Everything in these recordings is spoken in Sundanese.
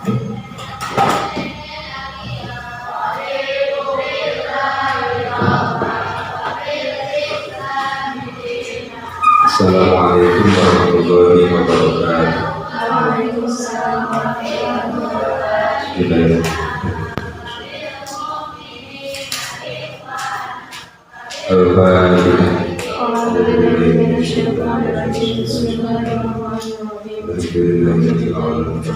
Assalamualaikum warahmatullahi wabarakatuh. Waalaikumsalam warahmatullahi wabarakatuh. Bismillahirrahmanirrahim. Al-Fatihah. A'udzubillahi Bismillahirrahmanirrahim. Alhamdulillahirabbil alamin.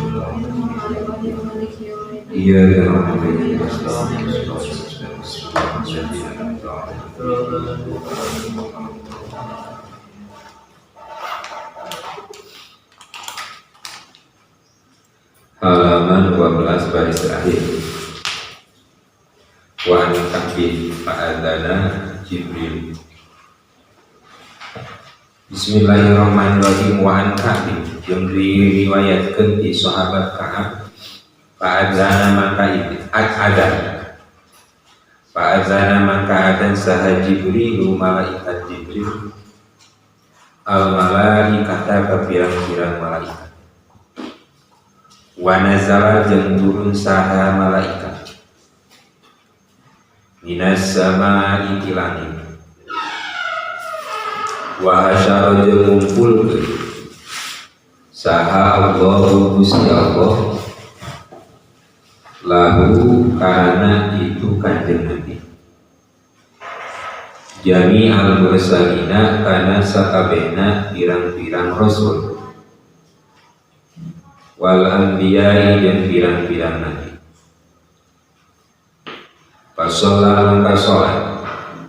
Iyyaka na'budu wa iyyaka nasta'in. Ihdinas siratal mustaqim. Halaman 12 baris terakhir. Wa an Ka'bin fa'adzana Jibril. Bismillahirrahmanirrahim. Wa an Ka'bin yang diriwayatkan di sahabat Ka'ab, fa'adzana maka adzan, fa'adzana maka adzan saha Jibrilu malaikat Jibril, al malaikata ka pirang-pirang malaikat, wa nazala jeung turun saha malaikat minas sama'i ti langit, wa hasyara jeung ngumpulkeun saha Allahu Gusti Allah lahu karena itu Kanjeng Nabi jami'al mursalina kana sakabehna pirang-pirang rasul wal anbiya'i dan pirang-pirang nabi. Fasholla mangka sholat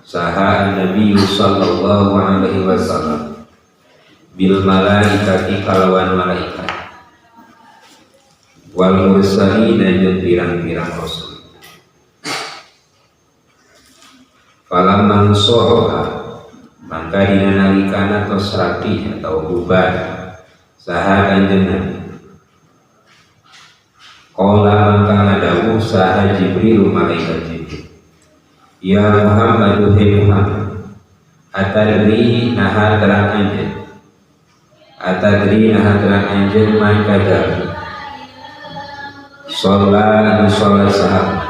saha an-nabi sallallahu alaihi wasallam bil malaikati kalawan malaikat wal mursalina jeung pirang-pirang rasul. Falamma soroha mangka dina nalikana tos rapi atau bubar saha Kanjeng Nabi, qala mangka ngadawuh saha Jibril malaikat Jibril, ya Muhammad hai Muhammad, atadri naha terang anjeun, atadri naha terang anjeun man kadar sholat anu sholat saha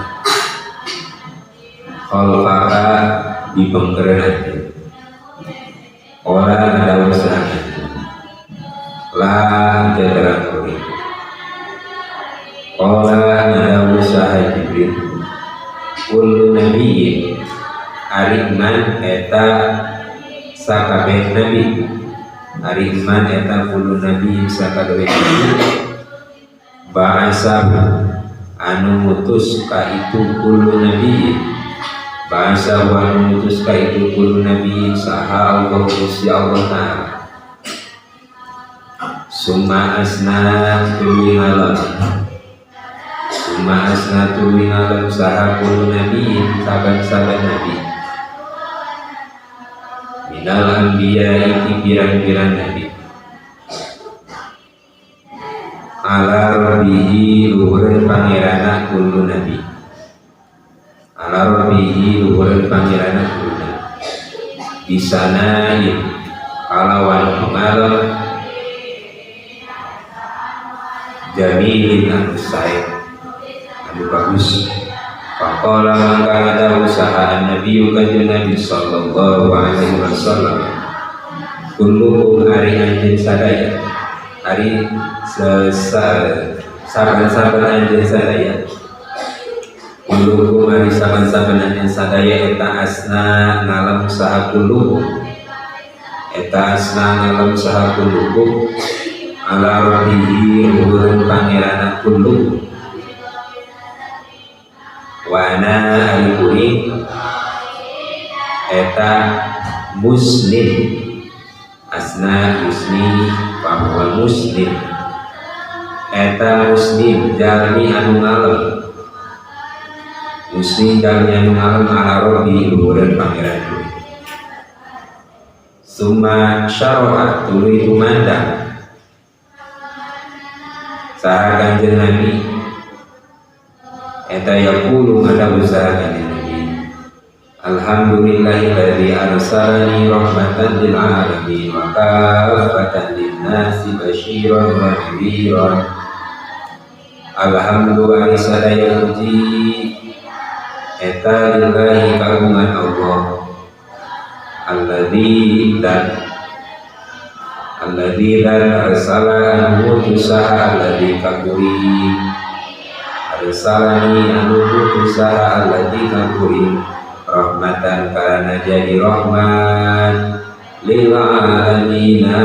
khalfaka di bengkeren anjeun. Qala ngadawuh saha la teu terang kuring. Qala ngadawuh saha Jibril, kullu nabiyyin ari man eta sakabeh nabi, ari man eta kullu nabiyyin sakabeh nabi, ba'asa anu ngutus ka itu kullu nabiyyin, ba'asa anu ngutus ka itu kullu nabiyyin saha Allah Gusti Allah Ta'ala. Summa asna tuluy ngalem, summa asna tuluy ngalem saha kullu nabiyyin saban-saban nabi minal anbiya'i ti pirang-pirang nabi ala rabbihi luhureun pangeranna kullu nabi, ala rabbihi luhureun pangeranna kullu nabi, bisanain kalawan pengalem jamilin anu sae anu bagus. Faqala mangka ngadawuh saha an-nabiyyu kanjeng Nabi sallallahu alaihi wasallam, kullukum ari anjeun sadaya, ari saban-saban anjeun sadaya, kullukum ari saban-saban anjeun sadaya eta asna ngalem saha kullukum, eta asna ngalem saha kullukum ala rabbihi luhureun pangeranna kullukum, wa ana ari kuring eta muslim, asna yusni fahuwa muslim, eta muslim jalmi anu ngalem, muslim jalmi anu ngalem ala rabbi luhureun pangeran kuring. Summa syara'a tuluy tumandang saha Kanjeng Nabi eta yaqulu ngadawuh saha Kanjeng Nabi, alhamdulillahilladzi arsalani rahmatan lil alamin wa kaffatan lin nasi basyiran wa nadhiran. Alhamdulillah sadaya puji eta lillahi kagungan Allah alladzi dan alladzi dan arsala anu usaha alladzi kakuri arsalani anu usaha alladzi kakuri rahmatan karana jadi rahmat lil alamina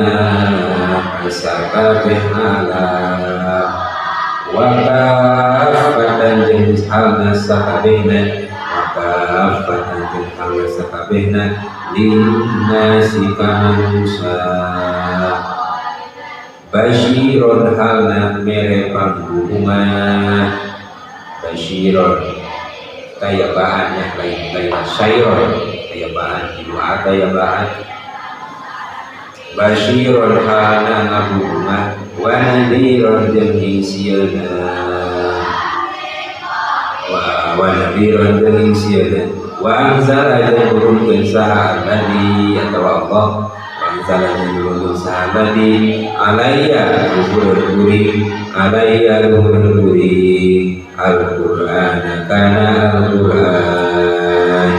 asakabeh alam wa kafatan jeung halna sakabehna wa kafatan jeung halna sakabehna linnasi ka manusia basyiron halna mere panggumungan basyiron tayabaan ya lain syairon tayabaan dua tayabaan basyiron halna ngabungan wa nadhiron jeung sieuna wa nadhiron jeung sieuna wa anzala jeung nurunkeun saha alladzi atawa Allah wa anzala jeung nurunkeun saha alladzi alayya luhur kuring alayya luhur kuring Al-Qur'an kana Al-Qur'an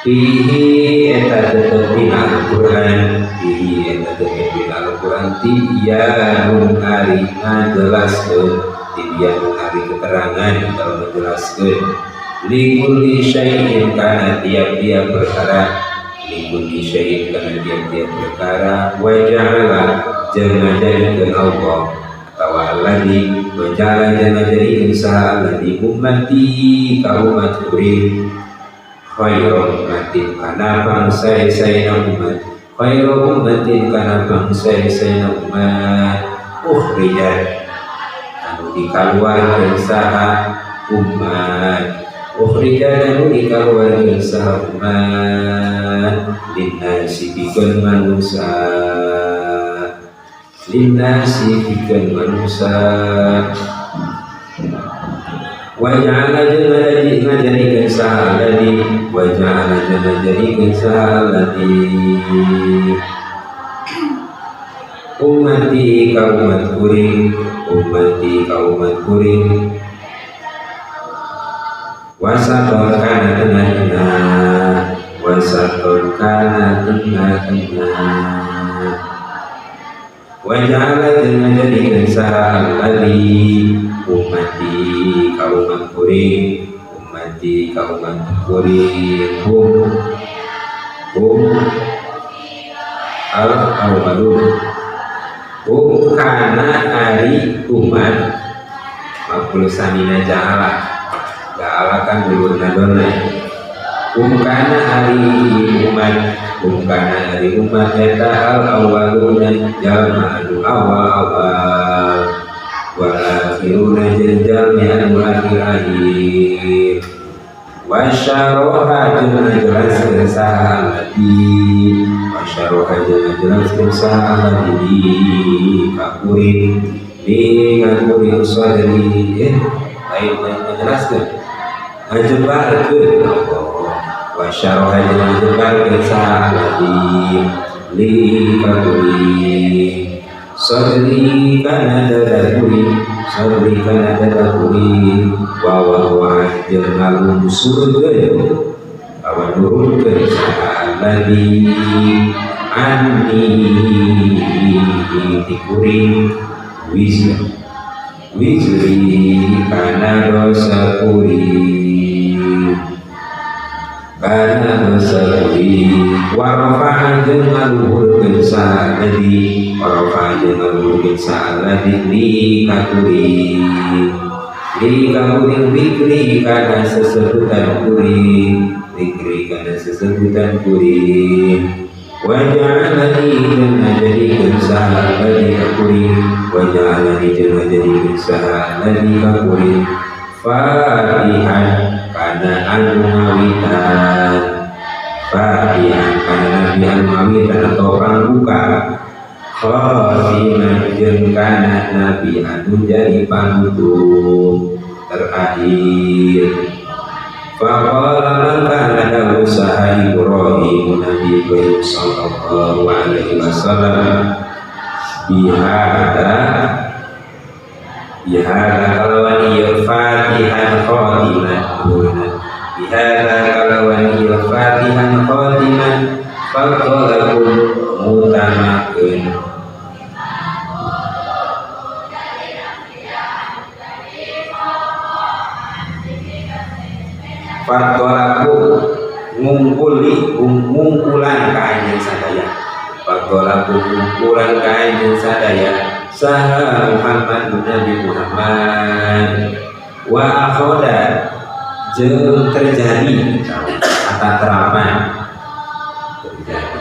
fihi eta tetep dina Al-Qur'an fihi eta tetep dina Al-Qur'an tibyanun ari ngajelaskeun tibyanun ari keterangan atau menjelaskeun likulli syai'in kana tiap-tiap perkara likulli syai'in kana tiap-tiap perkara wa ja'ala jeung ngajadikeun Allah atawa alladzi wa ja'ala jeung ngajadikeun saha alladzi ummati ka umat kuring khairu ummatin kana bangsa saena umat khairu ummatin kana bangsa saena umat ukhrijat anu dikaluarkeun saha umat ukhrijat anu dikaluarkeun saha umat linnasi pikeun manusia linnasi pikeun manusia wa ja'ala jeung ngajadikeun saha alladzi wa ja'ala jeung ngajadikeun saha alladzi ummati ka umat kuring ummati ka umat kuring wasaton kana tengah-tengah wasaton kana tengah-tengah wa ja'ala jeung ngajadikeun saha alladzi ummati ka umat kuring ummati ka umat kuring hum hum al awwalun hum kana ari umat maqul sanina ja'ala ja'ala kan dulurna dona hum kana ari umat hum kana ari umat eta al awwaluna jalma anu awal-awal wal akhiruna jeung jalmi anu akhir-akhir wa syaraha jeung ngajelaskeun saha alladzi wa syaraha jeung ngajelaskeun saha alladzi ka kuring li ka kuring sadri lain lain ngajelaskeun ngajembarkeun Allah wa syaraha jeung ngajembarkeun saha alladzi li ka kuring sadri kana dada kuring sadri kana dada kuring wa wa jeung ngalungsurkeun awan nurunkeun saha alladzi anni ti kuring wizri kana dosa kuring kana dosa kuring wa rafa'a jeung ngaluhurkeun saha alladzi wa rafa'a jeung ngaluhurkeun saha alladzi li ka kuring li ka kuring zikri kana sesebutan kuring zikri kana sesebutan kuring wa ja'alani jeung ngajadikeun saha alladzi ka kuring wa ja'alani jeung ngajadikeun saha alladzi ka kuring fatihan kana anu ngawitan fatihan kana nabi anu ngawitan atau pangbuka khatiman jeung kana nabi anu jadi panutup terakhir. Faqala maka ada usaha Ibrahim Nabi Ibrahim sallallahu alaihi wasallam bihada Bihadza kalawan ieu Fatihan khatiman bihadza kalawan ieu Fatihan khatiman fadlakum mutamakeun fadlaku ngungkuli ngungkulan ka anjeun sadaya fadlaku ngungkulan ka anjeun sadaya saha Muhammad Nabi Muhammad wa akhoda jeung terjadi atau terapan terjadi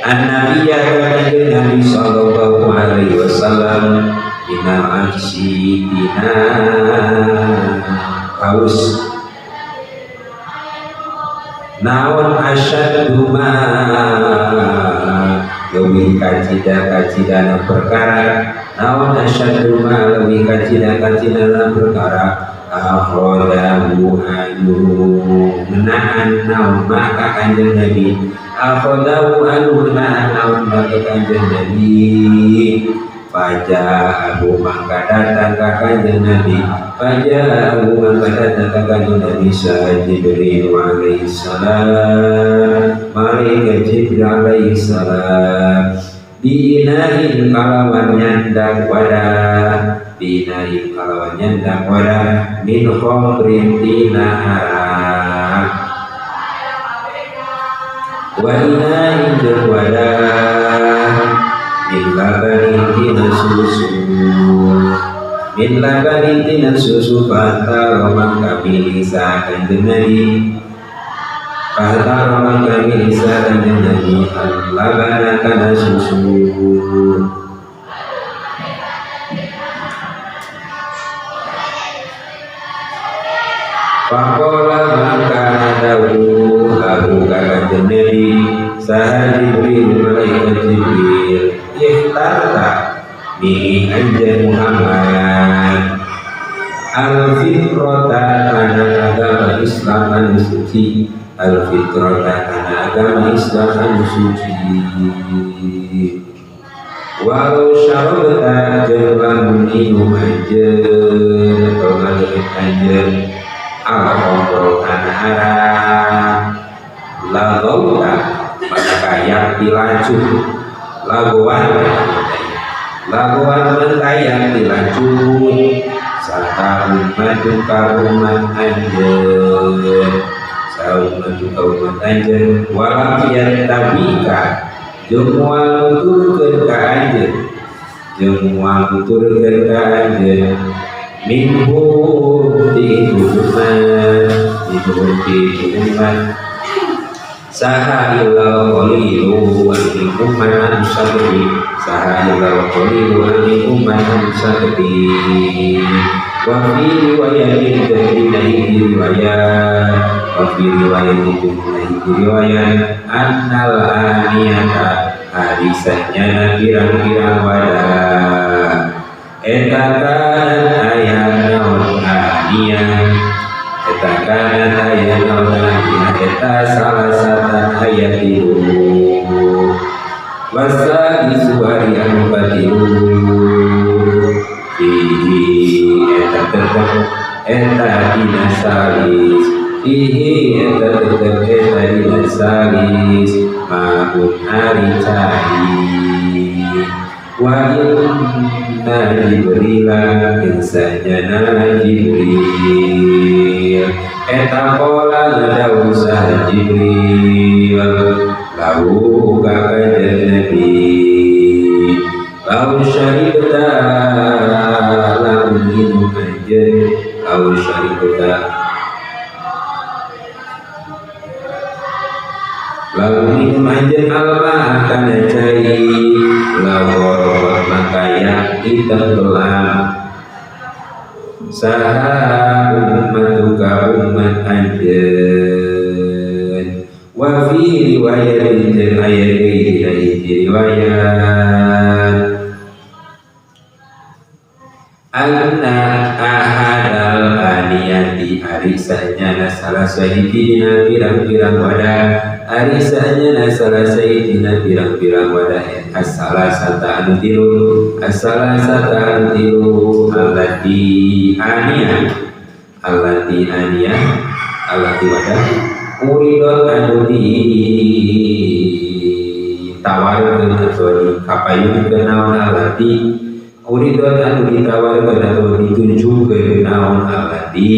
an-nabiyya Nabi sallallahu alaihi wasallam dina aksi dina haus naon asyaddu ma leuwih kacida-kacidana perkara naon asyaddu ma leuwih kacida-kacidana perkara akhodahu anu ngenaan naon maka kanjeng Nabi akhodahu anu ngenaan naon maka kanjeng Nabi fajahu maka datang ka kanjeng Nabi fajahu maka datang ka kanjeng Nabi Jibril alaihi salam malaikat Jibril alaihi salam biinahin kalawan nyandak wadah biinahin kalawan nyandak wadah min khamrin tina arak wa inahin jeung wadah min labanin tina susu min labanin tina susu fahtaro mangka milih saha kanjeng Nabi fahtaro mangka milih saha kanjeng Nabi al-labana kana susu faqala mangka dawuh lahu ka kanjeng Nabi saha Jibril malaikat Jibril ikhtarta milih anjeun Muhammad al-fitrata kana agama Islam anu suci al-fitrata kana agama Islam anu suci walau syarabta jeung lamun minum anjeun atau ngaleut anjeun al-khamra kana arak lagauta maka yang dilanjut laguan laguan mentayang dilanjut saha ummatu ka umat anjeun saha ummatu ka umat anjeun walam yatabika jeung moal nuturkeun ka anjeun jeung moal nuturkeun ka anjeun minhu ti umat minhu ti umat saha illal qalilu anil umat anu sakedik saha illal qalilu anil umat anu sakedik wa fi riwayatin dina hiji riwayat wa fi riwayatin dina hiji riwayat annal aniyata harisannya pirang-pirang wadah eta kana aya naon aniyah eta kana aya naon aniyah eta salah satu ayat tilu wasadisu hari anu katilu fihi eta tetep eta dina salis fihi eta tetep eta dina salis maun ari cai wa inna jibrila insanyana jibril eta qala ladau sah jibril lahu ka kanjeng Nabi lau syaribta lamun minum anjeun lau syaribta lamun minum anjeun alma kana cai lagorot maka yang tenggelam saha ummatuka umat anjeun wa fi riwayatin jeung aya deui dina hiji riwayat anna ahadal aniyati ari sanyana salah sahijina pirang-pirang wadah ari sanyana salah sahijina pirang-pirang wadah as-salah sata anu tilu as-salah sata anu tilu allati aniyah allati aniyah allati wadah uridot anu ditawarkeun atau dikapayunkeun naon allati uridot anu ditawarkeun atau ditunjukkeun naon allati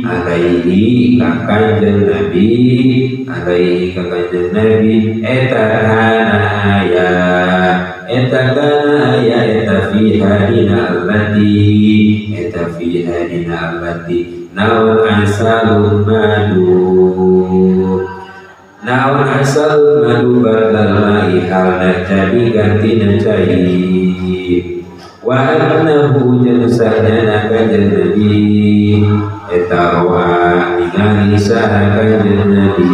alaihi ka kanjeng Nabi alaihi ka kanjeng Nabi eta kana aya eta kana aya eta fiha dina allati eta fiha dina allati naon asalun madu naon asalun madu badal ma'i halna jadi gantina cai wa annahu jeung sahnyana kanjeng Nabi eta roa ningali saha kanjeng Nabi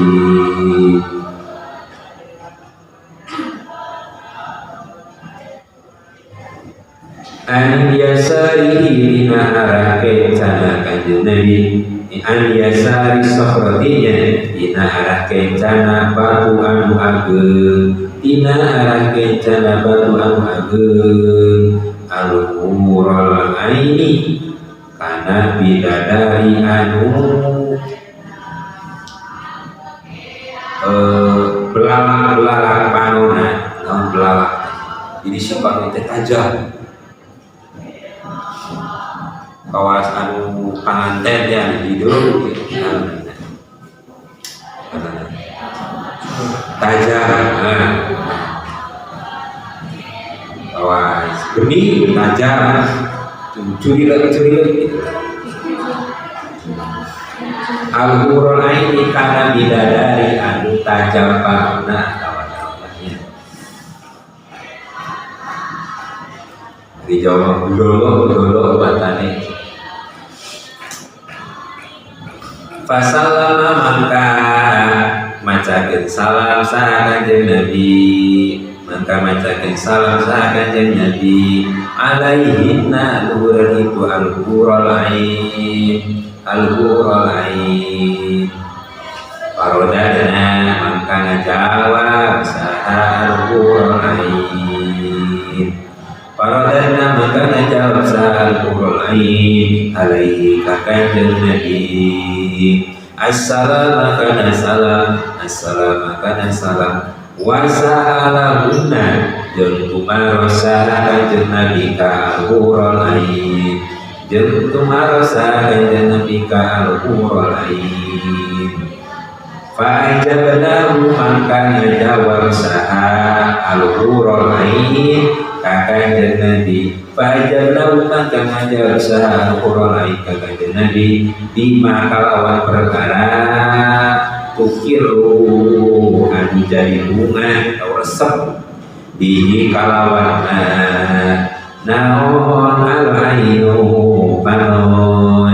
an yasarihi dina arah kencana kanjeng Nabi an yasari sokrotinya dina arah kencana batu anu ageung dina arah kencana batu anu ageung al-hurul aini kana bidadari anu belalak-belalak panona naon belalak jadi siapa teh tajam kawas anu panganten ya hidup tajam kawas benih tajam curi lagi gitu. Al-hurul aini kana bidadari anu tajam panona kawan-kawannya di Jawa dolo batane fasallama mangka macakeun salam saha kanjeng Nabi mangka macakeun salam saha kanjeng Nabi alaihinna luhureun itu al-hurul ain al-hurul ain parodana mangka ngajawab saha al-hurul ain parodana mangka ngajawab saha al-hurul ain alaihi ka kanjeng Nabi assalamu kana salam assalamu kana salam wa sa'alahunna jeung tumaros saha kanjeng Nabi ka al-hurul ain jeung tumaros saha kanjeng Nabi ka al-hurul ain fa ajabnahu mangka ngajawab saha al-hurul ain ka kanjeng Nabi fa ajabnahu mangka ngajawab saha al-hurul ain ka kanjeng Nabi bima kalawan perkara tukiru anu jadi bunga atau resep bihi kalawan naon al-ainu panon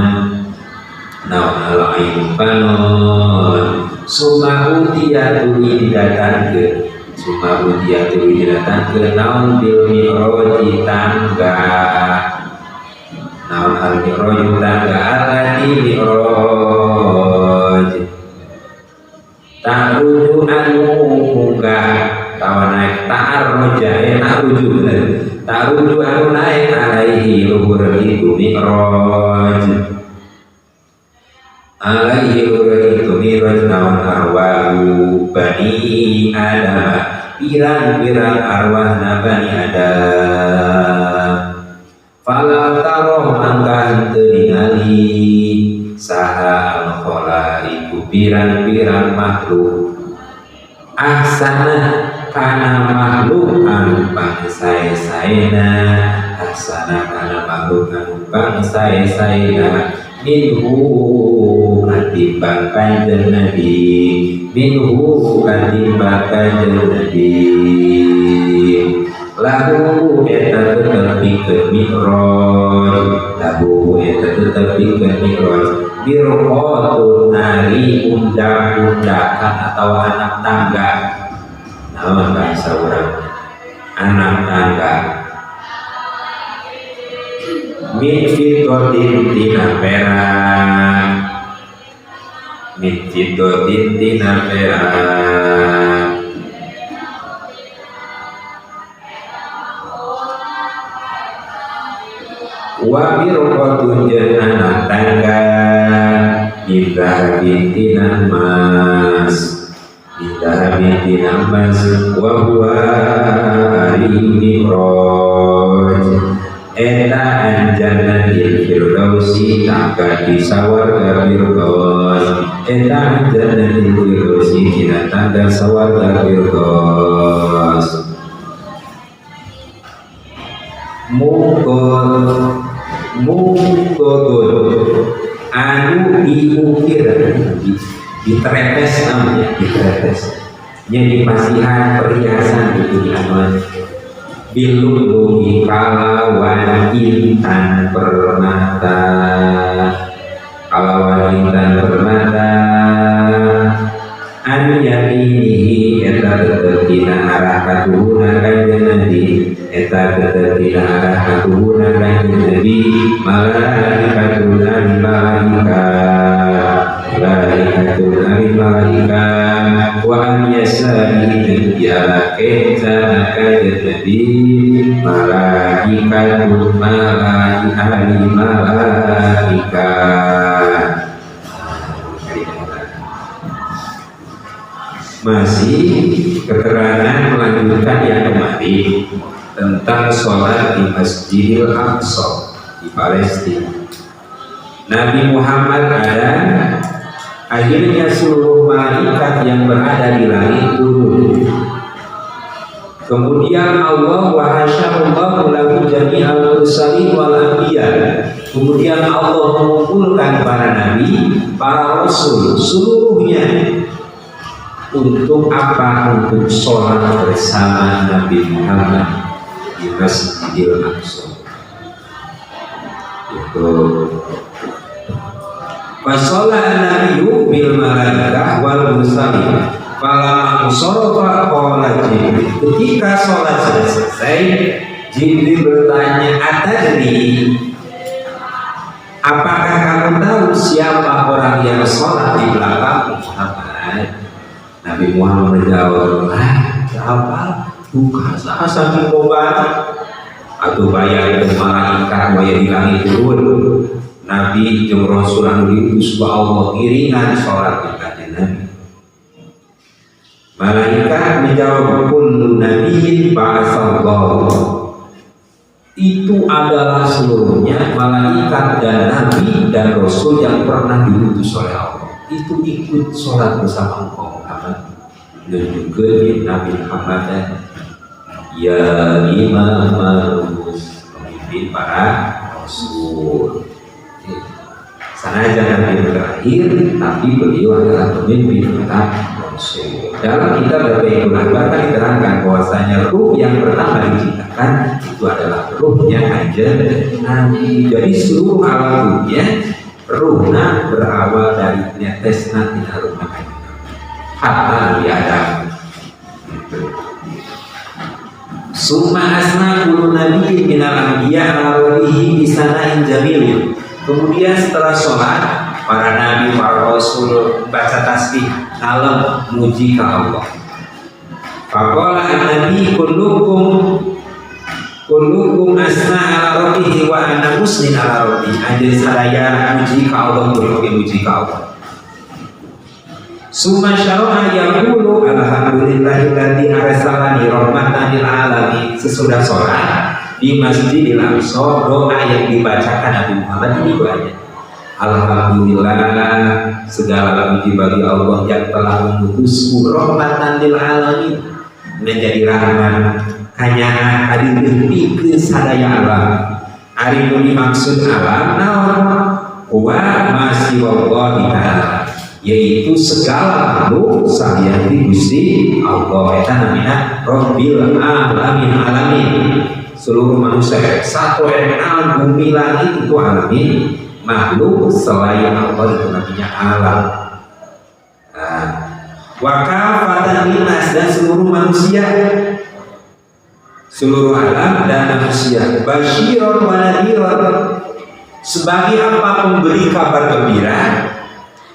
naon al-ainu panon summa utiya tuluy didatangkeun summa utiya tuluy didatangkeun naon bil mi'raji tangga naon al-mi'raju tangga alati mi'raj ta'ruju anu munggah tawa naik ta'arroja ta'ruju bener ta'ruju anu naik alaihi luhur itu mi'raj alaihi luhur itu mi'raj naon arwahu bani Adam pirang-pirang arwahna bani Adam fala taro mangka henteu ningali saha al-khalaiqu pirang-pirang makhluk ahsana kana makhluk anu pangsae-saena ahsana kana makhluk anu pangsae-saena minhu katimbang kanjeng Nabi minhu katimbang kanjeng Nabi lahu eta tetep pikeun mi'raj lahu eta tetep pikeun mi'raj birqatun nari undak-undakan atau anak tangga naon bahasa urang anak tangga Min fiddatin tina perak, min fiddatin tina perak. Wa mirqatun jeung anak tangga min dhahabin tina emas, min dhahabin tina emas. Wa huwa al-mi'raj eta anjannatil firdausi tangga di sawarga firdaus, eta anjannatil firdausi tina tangga sawarga firdaus. Mugol anu diukir, ditretes namanya, ditretes nya dipasihan perhiasan itu di anuan biluluhi kalawan intan permata, kalawan intan permata. An yaminihi eta tetep dina arah katuhuna kanjeng Nabi, eta tetep dina arah katuhuna kanjeng Nabi. Malaikatun ari malaikat, malaikatun ari malaikat. Wa an yasarihi jeung diarah kencana kanjeng Nabi malaikatun malaikari malaikat. Masih keterangan melanjutkan yang kemarin tentang sholat di Masjidil Aqsa di Palestina. Nabi Muhammad ada, akhirnya seluruh malaikat yang berada di langit turun. Kemudian Allah wa hasyarallahu lahu jami'al mursalin wal anbiya. Kemudian Allah mengumpulkan para nabi, para rasul seluruhnya. Untuk apa? Untuk sholat bersama Nabi Muhammad di Masjidil Aqsa. Itu. Fasholat Nabiyyu bil malaikah wal mursalin. Falamma sorofa qala Jibril. Ketika sholat sudah selesai, Jibril bertanya, "Atadri, apakah kamu tahu siapa orang yang sholat di belakang Muhammad?" Nabi Muhammad menjawab, apa? Bukan saking obat atau bayar itu malaikat bayar di langit turun. Nabi jeung Rasul anu diutus ku Allah ngiringan sholat di kanjeng Nabi. Malaikat menjawab, kullu nabiyyin ba'atsallahu. Itu adalah seluruhnya malaikat dan nabi dan rasul yang pernah diutus oleh Allah. Itu ikut sholat bersama engkau Muhammad. Dan juga Nabi Muhammad ya imam pemimpin para rasul. Sanajan Nabi terakhir, tapi beliau adalah pemimpin para rasul. Dalam kitab Dhaba'ikul Akhbar kan diterangkan bahwasanya ruh yang pertama diciptakan itu adalah ruhnya kanjeng Nabi. Jadi seluruh alam dunia ruhna berawal dari netesna tina ruhna kanjeng Nabi. Hatta Nabi Adam. Summa asna kullu nabiyyin minal anbiya ala rabbihi bisana'in jamil. Kemudian setelah sholat, para nabi, para rasul baca tasbih, ngalem muji ke Allah. Faqala an-nabi kullukum asna ala rabbihi wa ana musnin ala rabbi. Anjeun sadaya muji ka Allah, kuring oge muji ka Allah. Summa syara'a yaqulu alhamdulillahilladzi arsalani rahmatan lil alamin. Sesudah sholat di Masjidil Aqsa, doa yang dibacakan Nabi Muhammad ini doanya. Alhamdulillah, segala puji bagi Allah yang telah mengutusku rahmatan lil alamin, menjadi rahmat kanyaah hadir pikeun sadaya alam. Ari nu dimaksud alam naon? Wa ma siwallahi ta'ala, yaitu segala makhluk salian ti Gusti Allah. Eta namina Rabbil alamin, alamin seluruh manusia, satu alam bumi langit itu alamin, makhluk selain Allah itu namanya alam. Nah, wa kafatan linnas, dan seluruh manusia. Seluruh alam dan manusia. Basyiron wa nadhiron, sebagai apa? Pemberi kabar gembira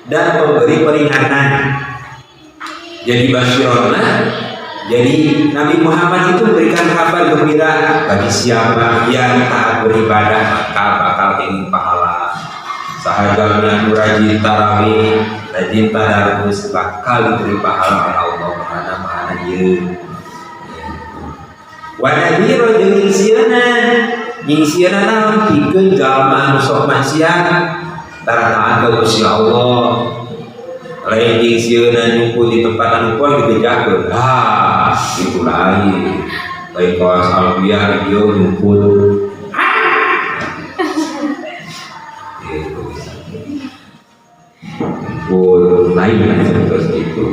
dan pemberi peringatan. Jadi basyirona, jadi Nabi Muhammad itu memberikan kabar gembira bagi siapa yang taat beribadah maka bakal ingin pahala. Sahaja rajin tarawih, rajin tadarus bakal diberi pahala oleh Allah. Mana mana ieu. Wa nadhira jeung nyingsieunan naon pikeun jalma anu sok maksiat tara taat ka Gusti Allah. Lain nyingsieunan nyumput di tempat anu poe dibejakeun. Ah, itu lain. Lain kawas alfiah di dieu nyumput. Gitu. Nyumput lain seperti itu.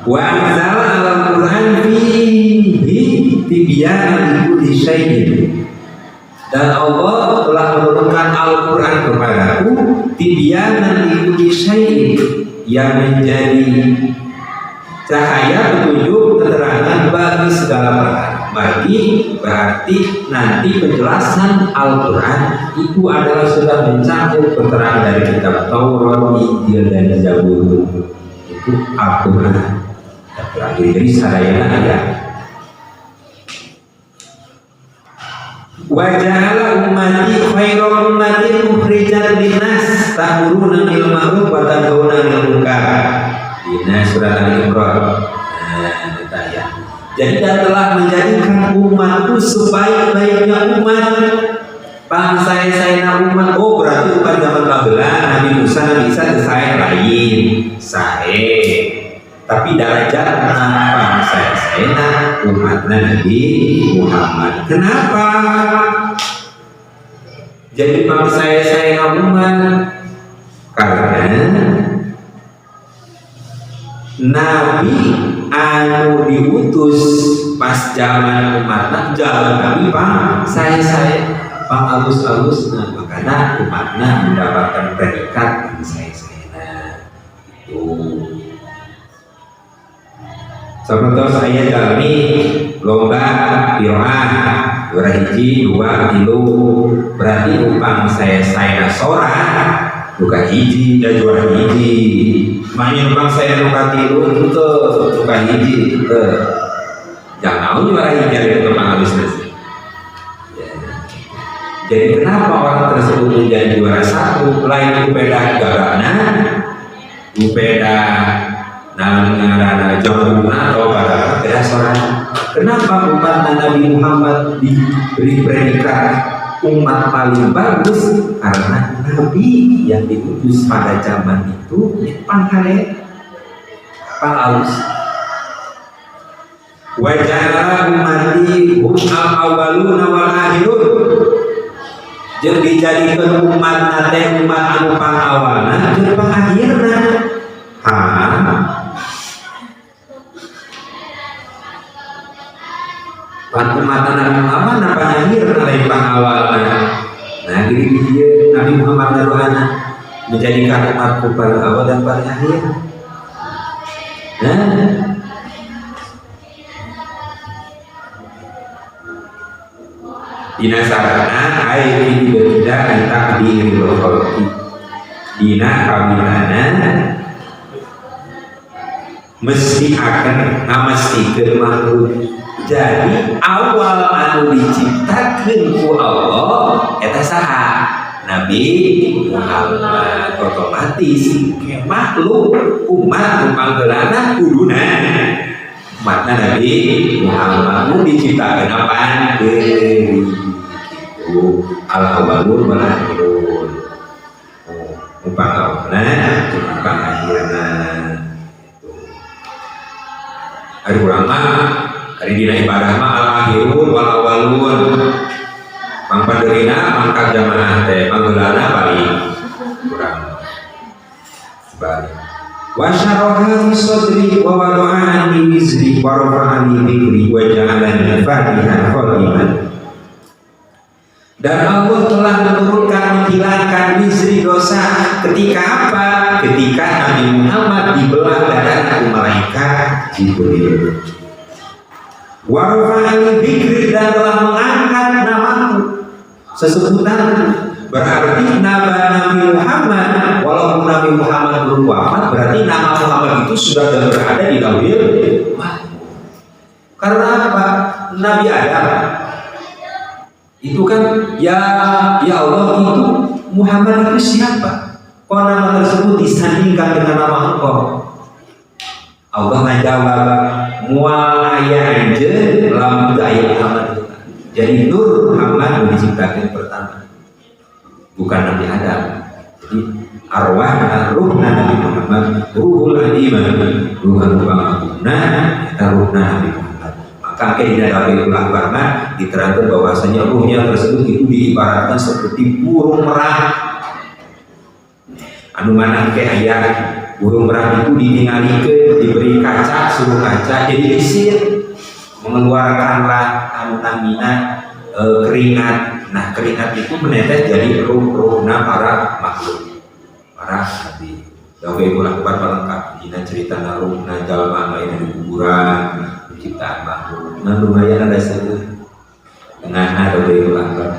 Wa anzala al-Qur'an fihi tibyanan likulli syai'in. Dan Allah telah menurunkan Al-Qur'an kepadaku tibyanan likulli syai'in, yang menjadi cahaya petunjuk keterangan bagi segala perkara. Bagi berarti nanti penjelasan Al-Qur'an itu adalah sudah mencakup keterangan dari kitab Taurat, Injil dan Zabur. Itu Al-Qur'an. Terakhir jadi sadayana ada. Wa ja'ala ummati khaira ummatin ukhrijat linnas ta'muruna bil ma'ruf wa tanhauna 'anil munkar. Dina surat Al-Imran. Nah, kita ya. Jadi dan telah menjadikan umatku sebaik-baiknya umat. Bangsa saya umat. Oh, berarti umat zaman baheula Nabi Musa, Nabi Isa saya lain. Sae. Tapi derajat bangsa saya umat Nabi Muhammad. Kenapa? Jadi bangsa saya umat karena Nabi anu diutus pas zaman umatna jalan Nabi pang saya pang alus-alus, nah makanya umatna mendapatkan predikat bangsa saya itu. Seperti saya jalmi lomba qiraah juara hiji dua tilu, berarti upang saya sorang buka hiji dan juara hiji. Main upang saya nuka tilu itu tuh buka hiji itu tuh. Jangan mau juara hiji dari itu pangalus nasi. Ya. Jadi kenapa orang tersebut menjadi juara satu? Lain upeda gagana, upeda ngarana jambuna atau barang beda sorang. Kenapa umat Nabi Muhammad diberi predikat umat paling bagus? Karena Nabi yang diutus pada zaman itu pangkale pangalus. Wa ja'ala ummati hum al-awwaluna wal akhirun. Jeung dijadikeun umat teh umat anu pangawalna jeung pangakhirna. Ha. Pan umat Nabi Muhammad na pangakhirna lain pangawalna. Nah, jadi dia Nabi Muhammad daruhana menjadikan umatku paling awal dan paling akhir. Nah, dina sarana ai tidak takdirul khalqi. Dina kawinana mesti akan ngamestikeun makhluk. Jadi awal anu diciptakeun ku Allah eta saha? Nabi Muhammad. Otomatis ke makhluk umat panggeulana kuduna umatna Nabi Muhammad nu diciptakeun apaan deui gitu. Al awwalun wal akhirun. Oh, upang awalna jeung upang akhirna. Ari urang mah ari dina ibadah mah al akhirun wal awwalun. Pangpandeurina mangkat jamaah teh panggeulana balik kurang balik. Wa syaraha li sadri wa wada'ani wizri wa rafa'ani dzikri wa ja'alani fatihan khatiman. Dan Allah telah menurunkan menghilangkan wizri dosa ketika apa? Ketika Nabi Muhammad dibelah dada ku malaikat Jibril. Wa rafa'ani dzikri, dan telah mengangkat namaku, sesebutanku. Berarti nama Nabi Muhammad, walaupun Nabi Muhammad belum wafat, berarti nama Muhammad itu sudah berada di Lauhil Mahfuz. Karena apa? Nabi Adam itu kan, ya ya Allah, itu Muhammad itu siapa? Kok nama tersebut disandingkan dengan nama Engkau? Allah ngajawab, moal aya anjeun lamun teu aya Muhammad. Jadi Nur Muhammad diciptakan pertama, bukan Nabi Adam. Jadi arwah ruhna Nabi Muhammad, ruhul adimah, ruh anu pangagungna eta ruhna Nabi Muhammad. Maka ke dina Dalailul Akbar mah diterangkan bahwasanya ruhnya tersebut itu diibaratkan seperti burung merak, anu mana ke aya burung merak itu ditingalikeun, diberi kaca, suruh kaca, jadi isin mengeluarkanlah anu namina keringat. Nah, keringat itu menetes jadi ruh-ruhna para makhluk, para nabi. Dalailul Akbar lengkap dina cerita ruhna jalma anu aya di kuburan, penciptaan makhluk. Nah, lumayan ada satu tengahna Dalailul Akbar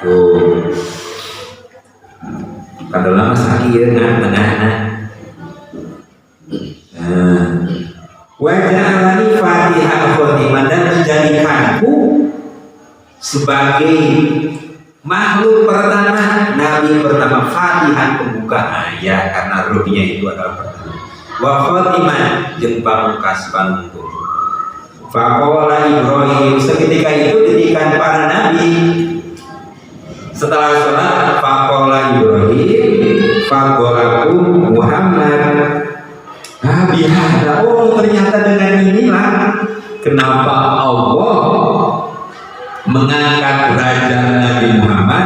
tuh. Kada lama sakit kan tengahna. Nah, waja'alani fatihan khotiman, dan menjadikanku sebagai makhluk pertama, nabi pertama, fatihan pembuka ayat, karena ruhnya itu adalah pertama, wa khotiman jeung pamungkas, panungtung. Faqala Ibrahim, seketika itu didikan para nabi setelah sholat, faqala Ibrahim faqalakum Muhammad. Ah, biasa. Oh, ternyata dengan inilah kenapa Allah mengangkat derajat Nabi Muhammad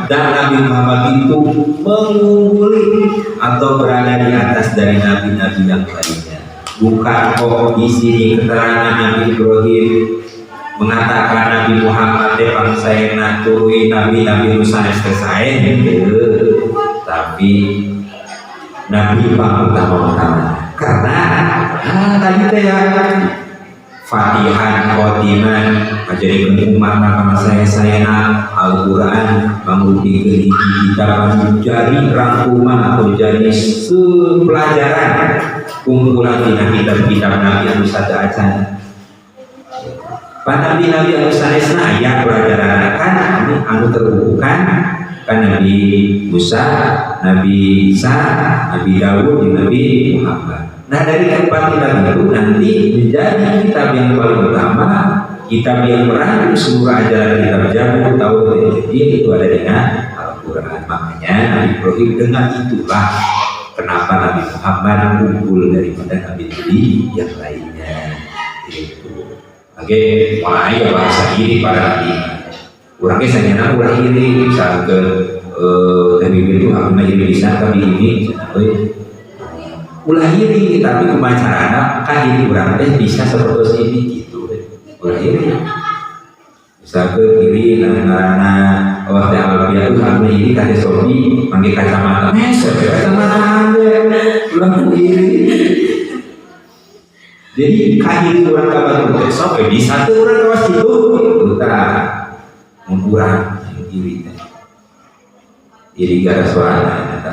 dan Nabi Muhammad itu mengungguli atau berada di atas dari nabi-nabi yang lainnya. Bukan kok di sini keterangan Nabi Ibrahim mengatakan Nabi Muhammad teh pangsaena tuluy nabi-nabi nu sanes teh sae henteu. Tapi Nabi pangutama utama karena tadi teh ya Fatihan khotiman menjadi umat maka saya Al-Quran mangrupikeun hiji kitab anu jadi rangkuman atau jadi sepelajaran kumpulan dina kitab-kitab nabi anu sateuacan. Pa nabi-nabi anu sanesna aya pelajaran kan anu, anu terbukukan kan Nabi Musa, Nabi Isa, Nabi Dawud, dan Nabi Muhammad. Nah, dari keempat kitab itu nanti menjadi kitab yang paling utama, kitab yang merangkum seluruh ajaran kitab Zabur, Taurat, dan Injil itu ada dengan Al-Quran. Makanya Nabi Ibrahim dengan itulah kenapa Nabi Muhammad unggul daripada nabi-nabi yang lainnya. Itu. Oke, mulai ya bahasa iri para nabi. Urangnya saya ulah iri, misalkan teh itu aku mah iri bisa tapi ini ulah iri, tapi kumaha carana kan ini urang teh bisa seperti ini gitu, ulah iri. Misalkan iri ngaranna, oh, teh Alfia tuh, aku iri ka Teh Sofi pakai kacamata, mesek kacamata ulah ku iri. Jadi ka iri urang ka batur teh sok bisa tuh urang kawas gitu itu tah mun urang iri teh iri gara sorangan eta.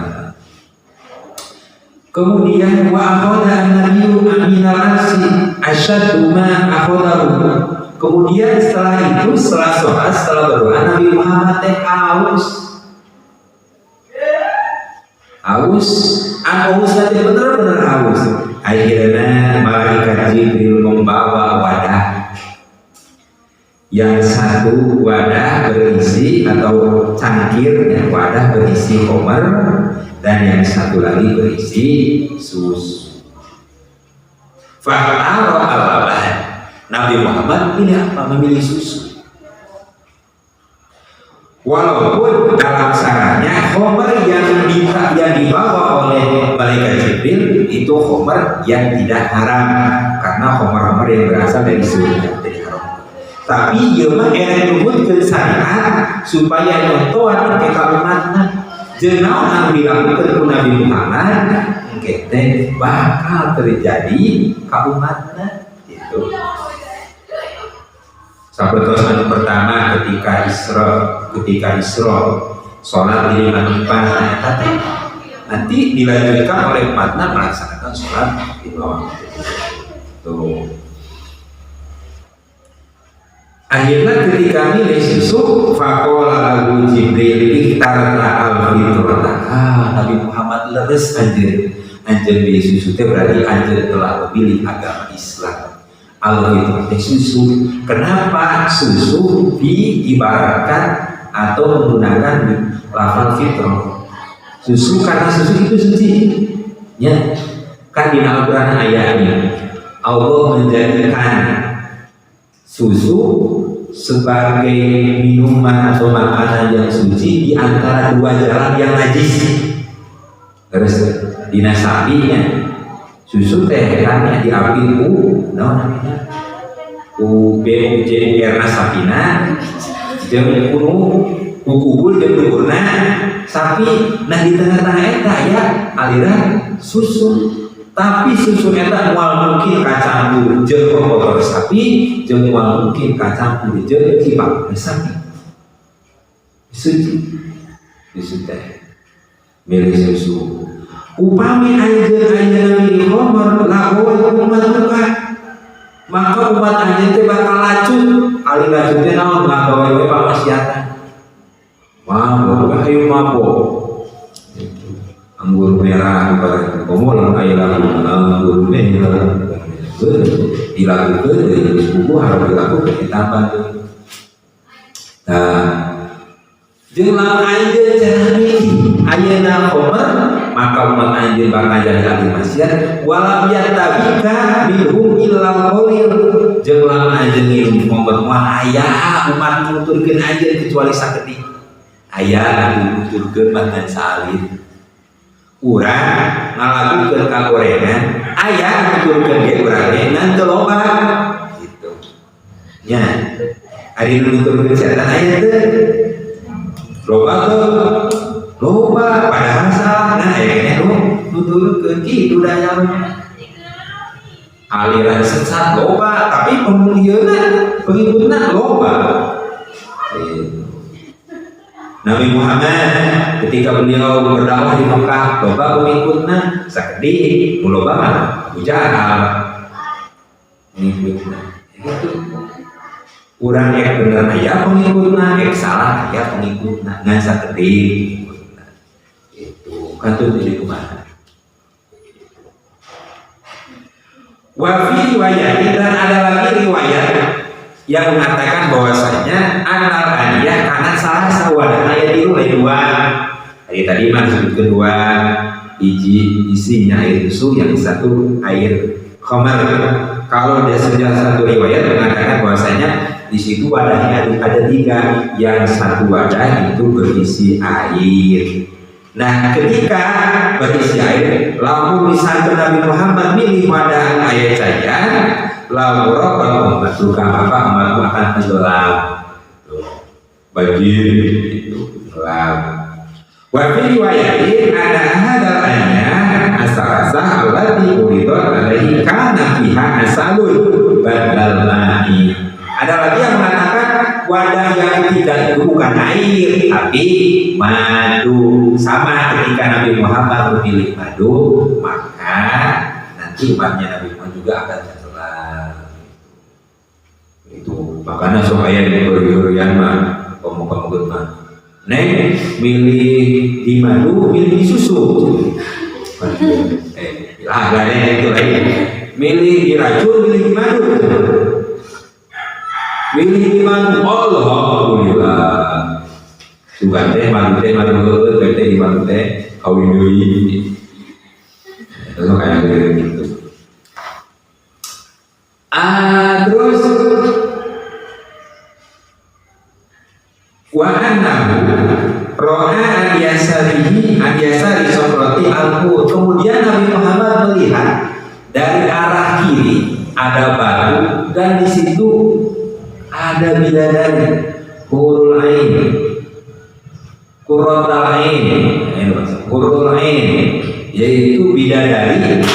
Kemudian wa akhadha an-nabiyyu minal arsy asyaddu ma akhadahu. Kemudian setelah itu, setelah sholat, setelah berdoa, Nabi Muhammad teh haus. Haus, haus teh bener-bener haus. Akhirnya malaikat Jibril membawa wadah. Yang satu wadah berisi atau cangkir, ya, wadah berisi khomer, dan yang satu lagi berisi susu. Fakhtara al-laban. Nabi Muhammad memilih apa? Memilih susu. Walaupun dalam syaratnya khomer yang dibawa oleh malaikat Jibril itu khomer yang tidak haram, karena khomer-khomer yang berasal dari surga dari haram. Tapi ieu mah erek nuhutkeun syariat supaya nyontohan ke ka umatna. Jeung naon anu dilakukeun ku Nabi Muhammad engke teh bakal terjadi ka umatna. Gitu. Sapertos anu pertama ketika Isra sholat di lima tempat, nah, eta teh nanti dilanjutkan oleh umatna melaksanakan sholat lima waktu. Tuh. Akhirnya ketika milih susu, faqala lahu Jibril ikhtarta al-fitrata. Ah, Nabi Muhammad leres anjeun. Anjeun milih susu teh berarti anjeun telah memilih agama Islam. Al-fitrah teh susu. Kenapa susu diibaratkan atau menggunakan lafal fitrah? Susu karena susu itu suci. Ya, kan di Al-Quran ayatnya Allah menjadikan susu sebagai minuman atau makanan yang suci di antara dua jalan yang najis. Terus dina sapinya susu teh kan diambil ku naon namanya ku B U J U R na sapina jeung kunu ku kubul jeung duburna sapi. Nah, di tengah-tengah eta ya aliran susu, tapi susu eta moal mungkin kacampur jeung kotor sapi, jeung moal mungkin kacampur jeung cipang sapi. Suci susu teh milih susu. Upami anjeun ayeuna milih khamr, lagoy ummatuka, maka umat anjeun teh bakal lacut. Ali lacut teh naon? Ngagawe we pamaksiatan, mabok, ayo mabok anggur merah ibaratnya. Komo lamun aya lagu anggur merah dilakukan dari sepupu harus dilakukan ditambah. Nah, jeung lamun anjeun cenah milih ayeuna khamr, maka umat anjeun bakal jadi ahli maksiat. Walam yattabi'ka minhum illal qalil, jeung lamun anjeun nginum khamr moal aya umat nuturkeun anjeun kecuali sakedik. Aya anu nuturkeun mah ngan saalit. Urang ngalakukeun kagorengan aya nuturkeun ge urang ge ngan teu loba gitu nya. Ari nu nuturkeun setan aya teu? Loba teu? Loba, padahal salah. Nah, aya keneh nu nuturkeun kitu da aliran sesat loba, tapi pemulieuna pengikutna loba gitu. Nabi Muhammad ketika beliau berdakwah di Mekah loba pengikutna sakedik, nu loba mah Abu Jahal pengikutna gitu. Urang ek bener aya pengikutna, ek salah aya pengikutna, ngan sakedik pengikutna itu kan. Tuh jadi kumaha? Wa fi riwayat, dan ada lagi riwayat yang mengatakan bahwasanya annal aniyah karena salah sawadah ayat itu lain dua. Tadi tadi mah disebutkan dua, hiji isinya air susu, yang satu air khamar. Kalau dia sudah satu riwayat mengatakan bahwasanya di situ wadahnya ada tiga, yang satu wadah itu berisi air. Nah, ketika berisi air, lamun misalkan Nabi Muhammad milih wadah air saja, lalu ummatuka, maka umatmu akan tenggelam. Tuh, banjir itu tenggelam. Wa fi riwayatin ada hadal aniyah as-salasah allati uridat alaihi kana fiha asalun badal ma'i. Ada lagi yang mengatakan wadah yang ketiga itu bukan air tapi madu. Sama ketika Nabi Muhammad memilih madu, maka nanti umatnya Nabi Muhammad juga akan tenggelam. Itu makanya supaya di huri-hurian mah ngomong-ngomong mah, neng milih di madu, milih di susu, lah itu lain, milih di racun, milih di madu, milih di madu. Alhamdulillah, sugan teh madu teh madu heueuh teh di madu teh kawin deui. Itu kayak gitu. Ah, terus wa annahu ra'a an yasarihi an yasari sofrati al. Kemudian Nabi Muhammad melihat dari arah kiri ada batu dan di situ ada bidadari hurul ain, qurratul ain, hurul ain yaitu bidadari anu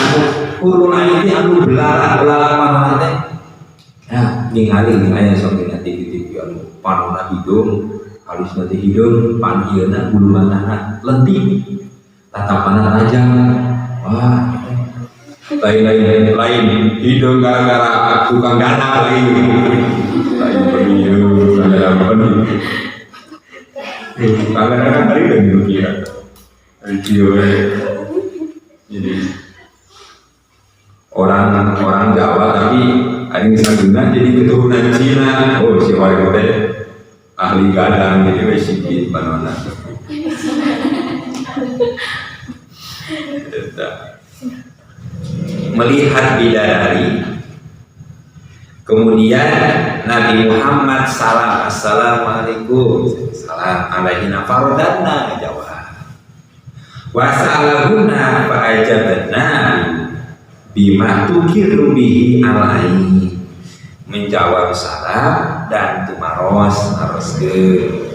hurul ain itu anu belalak-belalak mana teh. Nah, ningali aya sok dina TV. Wah, hidung halus nanti, hidung panggilna, bulu matana lentik, tatapanna tajam. Wah, lain lain lain hidung gara-gara tukang gadang lagi, lain hidung gara-gara benih tukang gadang hari dan kira jadi orang orang Jawa, tapi ada yang guna jadi keturunan Cina. Oh, si orang teh ahli gadang, jadi wes sikit panona. Melihat bidadari, kemudian Nabi Muhammad salam, assalamualaikum, salam alaihina, farodanna, jawab, wasalahuna fa'ajabna bima tukiru bihi alai, menjawab salam dan tumaros naroskeun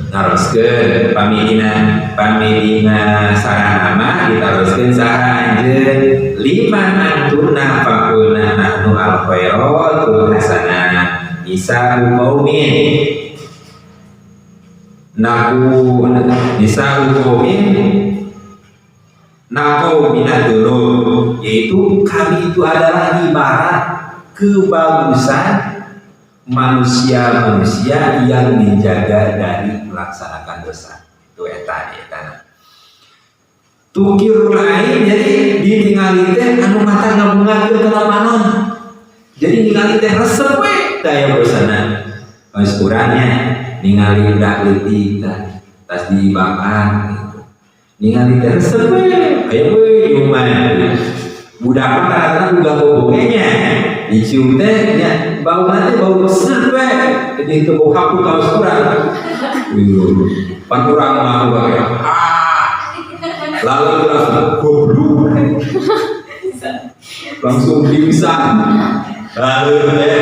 naroskeun pamilina pamilina saranama ditaroskeun saha anjeun, liman antuna, faqulna nahnu al khairatul hasanah nisa'u qaumin naku nisa'u qaumin naqau minadunub, yaitu kami itu adalah ibarat kebagusan manusia-manusia yang menjaga dari melaksanakan dosa. Itu eta eta. Tukirul ain, jadi ditingali teh anu mata ngabungakeun kana panon. Jadi ningali teh resep we daya dosana. Geus urangnya ningali budak leutik tah tas dibakar gitu. Ningali teh resep we, aya we nyuman. Budak mah kadang-kadang uga bobongnya dicium teh nya bau nanti bau resep we, jadi itu bau hapuk kaos urang. Pan urang mah uga kayak ah, lalu langsung goblok, langsung pingsan, lalu teh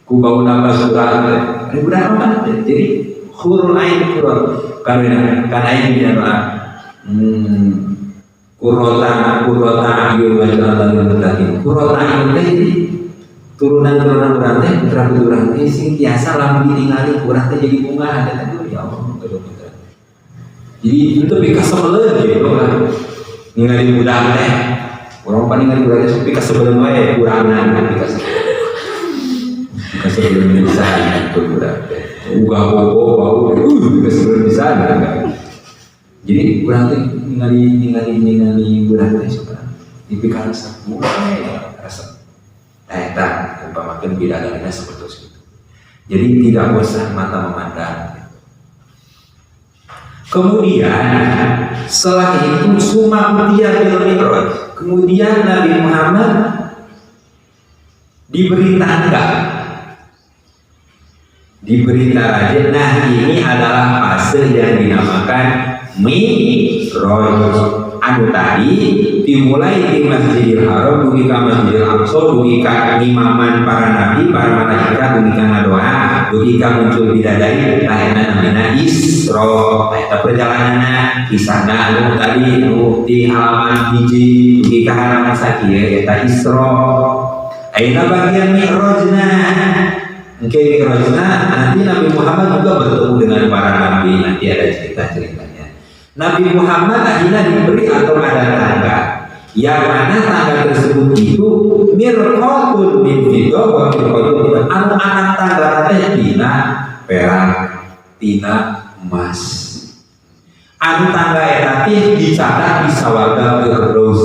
ku bau napas urang teh. Ini budak apa teh? Jadi hurul ain, kurot karena kan ain dina doa kurota kurota ayun wajah lil muttaqin, kurota ayun teh jadi turunan-turunan urang teh, putra putri urang teh sing tiasa lamun ditingali urang teh jadi bunga ada teh, ya Allah putra. Jadi itu pikasebeleun gitu lah ningali budak teh. Urang pan ningali budak teh pikasebeleun wae, kurangan pikasebeleun pikasebeleun bisa gitu budak teh uga bobo bau pikasebeleun bisa. Jadi urang teh ningali ningali ningali budak teh suka dipikaresep resep. Nah, eta umpamakeun bidadarina seperti itu. Jadi tidak bosan mata memandang. Kemudian setelah itu summa utiya bil mi'raj. Kemudian Nabi Muhammad diberi tangga. Diberi tangga. Nah, ini adalah fase yang dinamakan mi'raj. Anu tadi dimulai di Masjidil Haram dugi ka Masjidil Aqsa, dugi ka ngimaman para nabi, para malaikat, dugi ka ngadoa, dugi ka muncul bidadari. Nah, eta namina Isra. Eta perjalananna, kisahna anu tadi anu di halaman 1 dugi ka halaman sakieu eta Isra. Ayeuna bagian Mi'rajna. Oke, Mi'rajna nanti Nabi Muhammad juga bertemu dengan para nabi, nanti ada cerita-ceritanya. Nabi Muhammad akhirnya diberi atau ada tangga, yang mana tangga tersebut itu mirqatun min fiddah wa mirqatun min, anu anak tangga teh tina perak, tina emas. Anu tangga eta teh dicatat di sawarga Firdaus,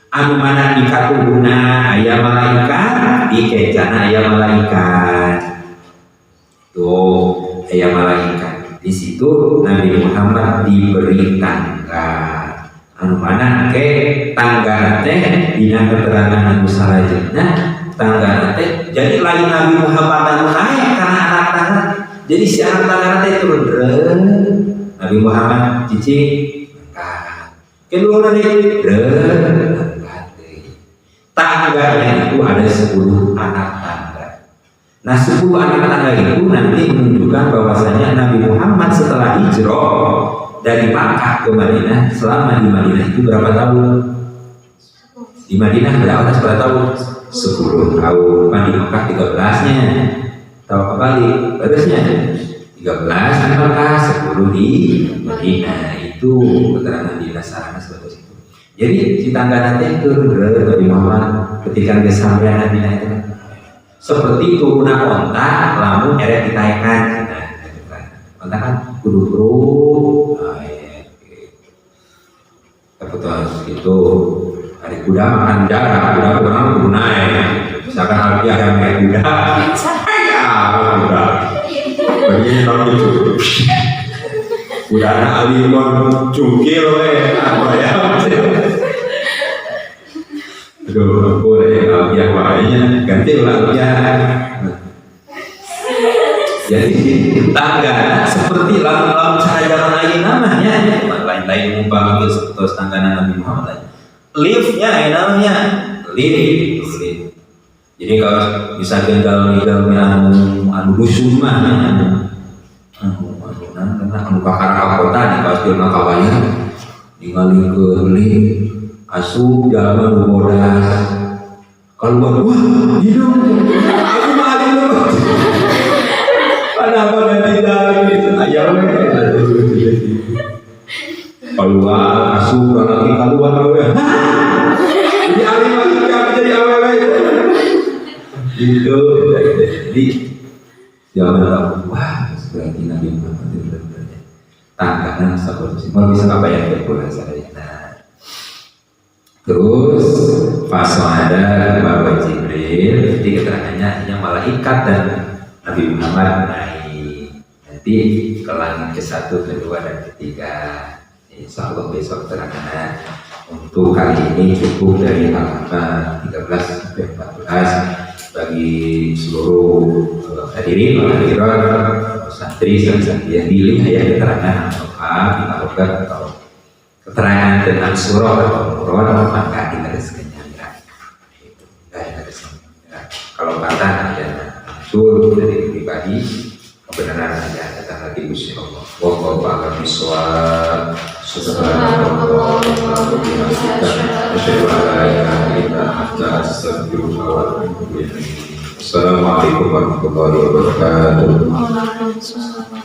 anu mana di katuhuna aya malaikat, di kencana aya malaikat. Tuh aya malaikat. Di situ Nabi Muhammad diberi tangga, anu mana ke tangga teh dina keterangan anu salajengna tangga teh jadi lain Nabi Muhammad anu naik karena anak tangga. Jadi si anak tangga teh turun, Nabi Muhammad cicing, angkat kedua deui, angkat. Tangganya itu ada 10 anak tangga. Nah, 10 anak tangga itu nanti menunjukkan bahwasanya Nabi Muhammad setelah hijrah dari Makkah ke Madinah, selama di Madinah itu berapa tahun? Di Madinah berapa, berapa tahun? 10 tahun. Kan di Makkah 13-nya. Atau kembali terusnya 13 di Mekah, 10 di Madinah. Itu keterangan di sarana seperti itu. Jadi si tangga nanti itu Nabi Muhammad ketika kesampaian Nabi itu seperti turunan onta lamun erek ditaekan. Nah, onta kan kudu-kudu terus itu hari kuda makan darah, kuda kurang kudu naik. Misalkan Alfiah yang naik kuda, ya kuda. Begini non itu. Kuda Ali kon cungkil we, apa ya? Aduh, boleh Alfiah wae ganti lah Alfiah. Jadi tangga seperti lamun-lamun cara jalan lagi namanya lain-lain umpama seperti tangga Nabi Muhammad. Liftnya ya namanya lift itu lift. Jadi kalau misalkan kalau jalmi anu anu dusun mah anu anu anu anu anu kakara kota di pas jelema kabayar ningali ke lift asup jalma nu bodas keluar, wah hidup aku mah alim padahal ganti jalan itu aya we keluar asup lagi keluar we jadi alim lagi kami jadi awewe itu. Jadi jangan tahu, wah berarti Nabi Muhammad itu benar-benar tangganan seperti mau bisa apa yang berkurang saya. Nah, terus fase ada Bapak Jibril, jadi keterangannya hanya malaikat dan Nabi Muhammad naik nanti ke langit ke satu, kedua, dan ketiga. Insya Allah besok keterangannya. Untuk kali ini cukup dari halaman 13 sampai 14 bagi seluruh hadirin, hadirat, santri, santri yang pilih ya keterangan atau apa, atau keterangan tentang surah atau murad, maka diteruskannya ya. Kalau kata ya betul dari pribadi kebenaran hanya datang dari Gusti Allah. Wallahu a'lam bishawab. Subhanallah wa bihamdika asyhadu an la ilaha illa anta astaghfiruka wa atubu ilaik. Assalamualaikum warahmatullahi wabarakatuh. Waalaikumsalam.